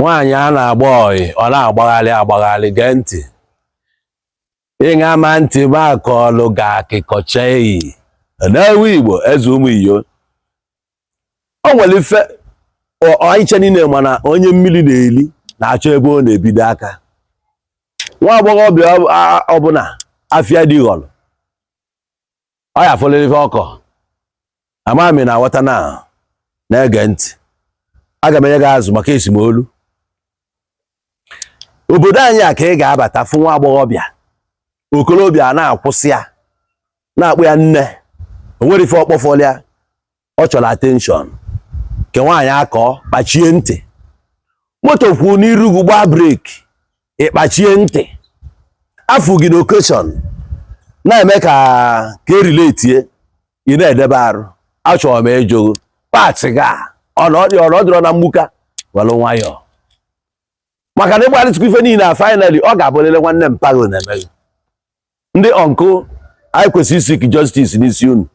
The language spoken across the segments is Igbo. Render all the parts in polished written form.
Nwaanyị a na-agba ọyị, ọ na-agbagharị agbagharị. Gee ntị, ịṅa ma ntị ma akọọlụ ga-akịkọcha eyi n'ewu Igbo eze ụmụ iyo. O nwere ife anyị che niile, mana onye mmiri na-eli na-achọ ebe ọ na-ebido aka. Nwa agbọghọbịa ọbụla afịa dị ghọrọ ọ ya afọlịrị ife ọkọ amami na aghọta na na-ege ntị. Aga m enye gị azụ maka esimolu obodo anyị a ka ị ga-abata fụ nwa agbọghọbịa okorobịa a na-akwụsị ya, na-akpụ ya nne. O nwere ife ọkpọfọlị ya, ọ chọrọ attention nke nwaanyị. Akọ kpachie ntị, moto kwụ n'iru gị, gbaa brake, ịkpachie ntị. Afụ gị na occasion na-eme ka eriletie, ị na-edebe arụ. Achọrọ m ịjụ parts ga ọ dịrọ na mgbuka. Were nwayọọ, maka na ịgbalịtụkwa ife niile a, finally ọ ga-abụrịrị nwanne mpaghara na-eme gị. Ndị uncle anyị kwesịrị i seek justice n'isi unu.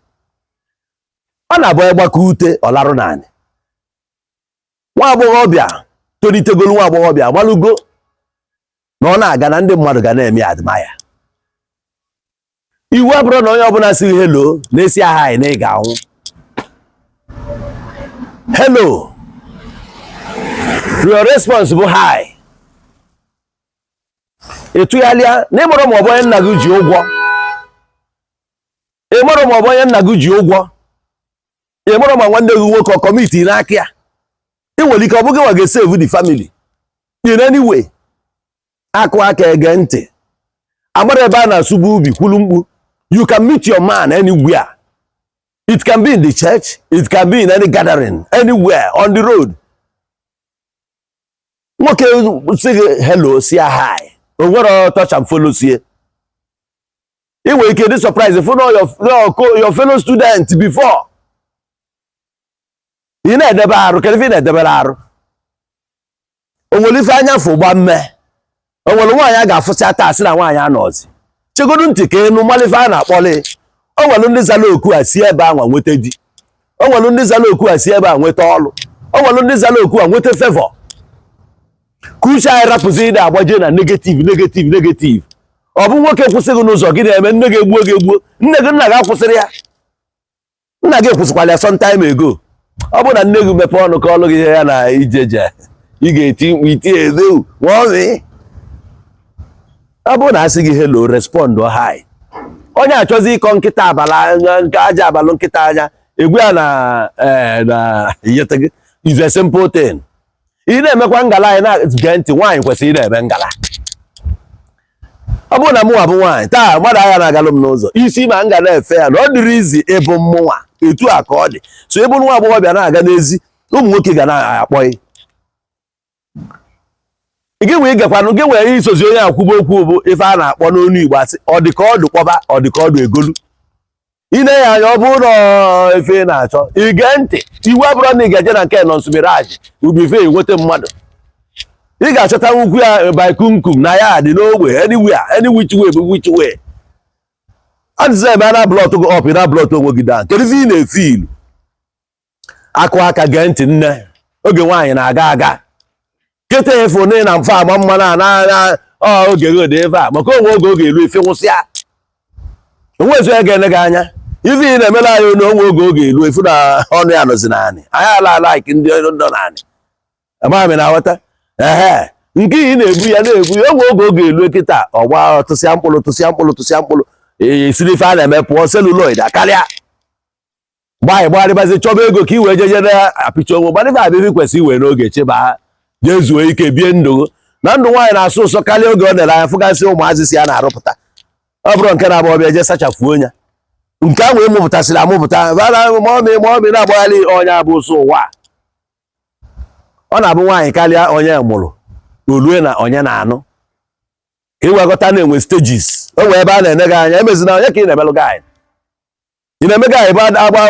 Ọ na-abụ ịgbakọ ute ọlarụ naanị nwa agbọghọbịa tolitegolu. Nwa agbọghọbịa agbalụgo na ọ na-aga na ndị mmadụ ga na-eme admire. Iwu abụrụ na onye ọbụla siri hello na-esi aha anyị na ị ga-anwụ. Hello, your response bụ hi. Ị tụgharịa na ịmụrụ ma ọ bụ onye nna gị ji ụgwọ, ịmụrụ ma ọ bụ onye nna gị ji ụgwọ, ịmụrụ ma nwanne gị nwoke ọ commit n'aka ya. Ị nwere ike ọ bụghị nwa ga-esave the family in any way. Akụ aka, ege ntị. Amara ebe a na-asụbu ubi kwulu mkpu. You can meet your man anywhere. It can be in the church, it can be in any gathering, anywhere on the road. Nwoke sị gị hello, si ya hi. O nwere touch and follow sie. Ị nwere ike dị surprise fụ na your fellow student before. Ị na-edebe arụ, kedu ife ị na-edebere arụ? O nwere ife anya fụ gba mme. O nwere nwaanyị a ga-afụcha taa sị na nwaanyị anọzi. Chegodu ntị ka enu mmalụ ife a na-akpọli. O nwere ndị zara oku a si ebe anwa nweta di. O nwere ndị zara oku a si ebe a nweta ọlụ. O nwere ndị zara oku a nweta favour. Ka uche anyị rapụzi ịdị agbaje na negative, negative, negative. Ọ bụ nwoke kwụsị gị n'ụzọ, gị na-eme nne gị egbuo gị, egbuo nne gị. Nna gị akwụsịrị ya, nna gị kwụsịkwara ya some time ago. Ọ bụ na nne gị mepee ọnụ ka ọlụ gị ihe ya na ijeje, ị ga-eti mkpu iti edewu nwọmi. Ọ bụrụ na asị gị hello, respond hi. Onye achọzi ịkọ nkịta abala anya, nke aja abalụ nkịta anya egwu ya na ee na iyete gị is a simple thing. Ị na-emekwa ngala anyị na-gee ntị. Nwaanyị kwesịrị ị na-eme ngala. Ọ bụrụ na mụnwa bụ nwaanyị taa, mmadụ agha na-agalụ m n'ụzọ isi ma m ga na-efe ya na ọ dịrị izi ịbụ mmụnwa etu a ka ọ dị. So ịbụ nwa agbọghọbịa na-aga n'ezi, ụmụ nwoke ga na-akpọ gị. Gị wee gakwanụ, gị wee isozi onye akwụba okwu bụ ife a na-akpọ n'onu Igbo, asị ọ dị ka ọdụ kpọba, ọ dị ka ọdụ egolu. Ine ya anya, ọ bụrụ na ife ị na-achọ, ige ntị. Iwu abụrụ na ị ga-eje na nke nọnso mirage ubife enweta mmadụ. Ị ga-achọta ukwu ya by kumkum na ya dị n'ogbe, anywhere, any which way bụ which way. Adịzi ebe a na blot gị up, ị na blot onwe gị down. Kedu ife ị na-efe ilu? Akụ aka, gee ntị nne. Oge nwaanyị na-aga aga kịta efu na na mfe agba mma na na ọ oge gị dị ebe a, maka onwe oge oge elu efe nwụsịa, onwe ezi onye ga-ene gị anya. Ife ị na-emere anyị na onwe oge oge elu efu na ọnụ ya nọzi naanị anyị ala ala ike ndị nọ naanị amaghị m na aghọta. Ehe, nke ị na-ebu ya na-ebu ya, onwe oge oge elu kịta ọgba tụsịa mkpụrụ, tụsịa mkpụrụ, tụsịa mkpụrụ, esiri ife a na-eme pụọ celluloid akarịa gbaa gbagharịbazi chọba ego ka ị wee jeje na-apịcha onwe gbadịba abịa. Kwesịrị iwe n'oge cheba, jee zuo ike, bie ndụ na ndụ. Nwaanyị na-asụ ụsọ karịa oge ọ nere anya fụgasị ụmụazị si ya na-arụpụta. Ọ bụrụ nke na-abụ ọbịa jee sachafuo ya nke ahụ ịmụpụtasịrị amụpụta ma ọmị na-agbagharị onye abụ ụsọ ụwa. Ọ na-abụ nwaanyị karịa onye mụrụ olue na onye na-anụ ka ị wegọta na-enwe stages. O nwee ebe a na-ene gị anya. Emezina onye ka ị na-emelụ gị anyị, ị na-eme gị anyị bụ agba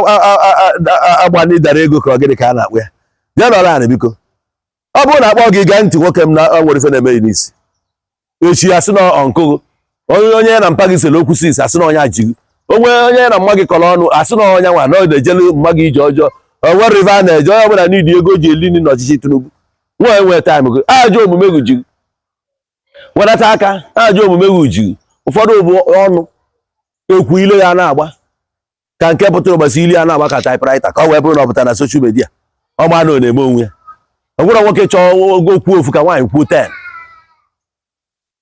agba ndị dara ego ka ọ gịnị ka a na-akpụ ya. Bịa nọrọ anị biko. Ọ bụrụ na akpọ gị, gaa ntị nwoke m na ọ nwere ife na-eme gị n'isi. Echi asị na ọnkụgụ onye onye na mpa gị sere okwu sis, asị na onye ajighị onwe onye na mma gị kọrọ ọnụ, asị na onye nwa na ọ na-ejelu mma gị ije ọjọọ. O nwere ife a na-eje onye ọbụla n'idi ego ji eli nri n'ọchịchị Tinubu. Nwa enwe time gị, ajọ omume gị ji wedata aka, ajọ omume gị ji. Ụfọdụ bụ ọnụ ekwu, ile ya na-agba ka nke pụtara ụbọchị, ili ya na-agba ka typewriter, ka ọ wee bụrụ na ọ pụtara na social media, ọ ma na ọ na-eme onwe ya. Ọ bụrụ nwoke chọọ ogo kwuo ofu ka nwaanyị kwuo 10.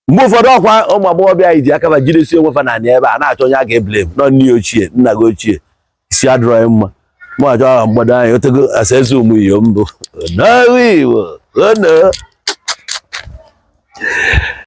Mgbe ụfọdụ ọkwa ụmụ agbọghọbịa anyị ji aka ba jidesi onwe fa naanị ebe a na-achọ onye a ga-eblame nọ. Nne ya ochie, nna gị ochie, isi adịrọ ya mma. Mụ achọ aha mgbado anyị otego asa eze ụmụ iyom mbụ n'agha Igbo ono.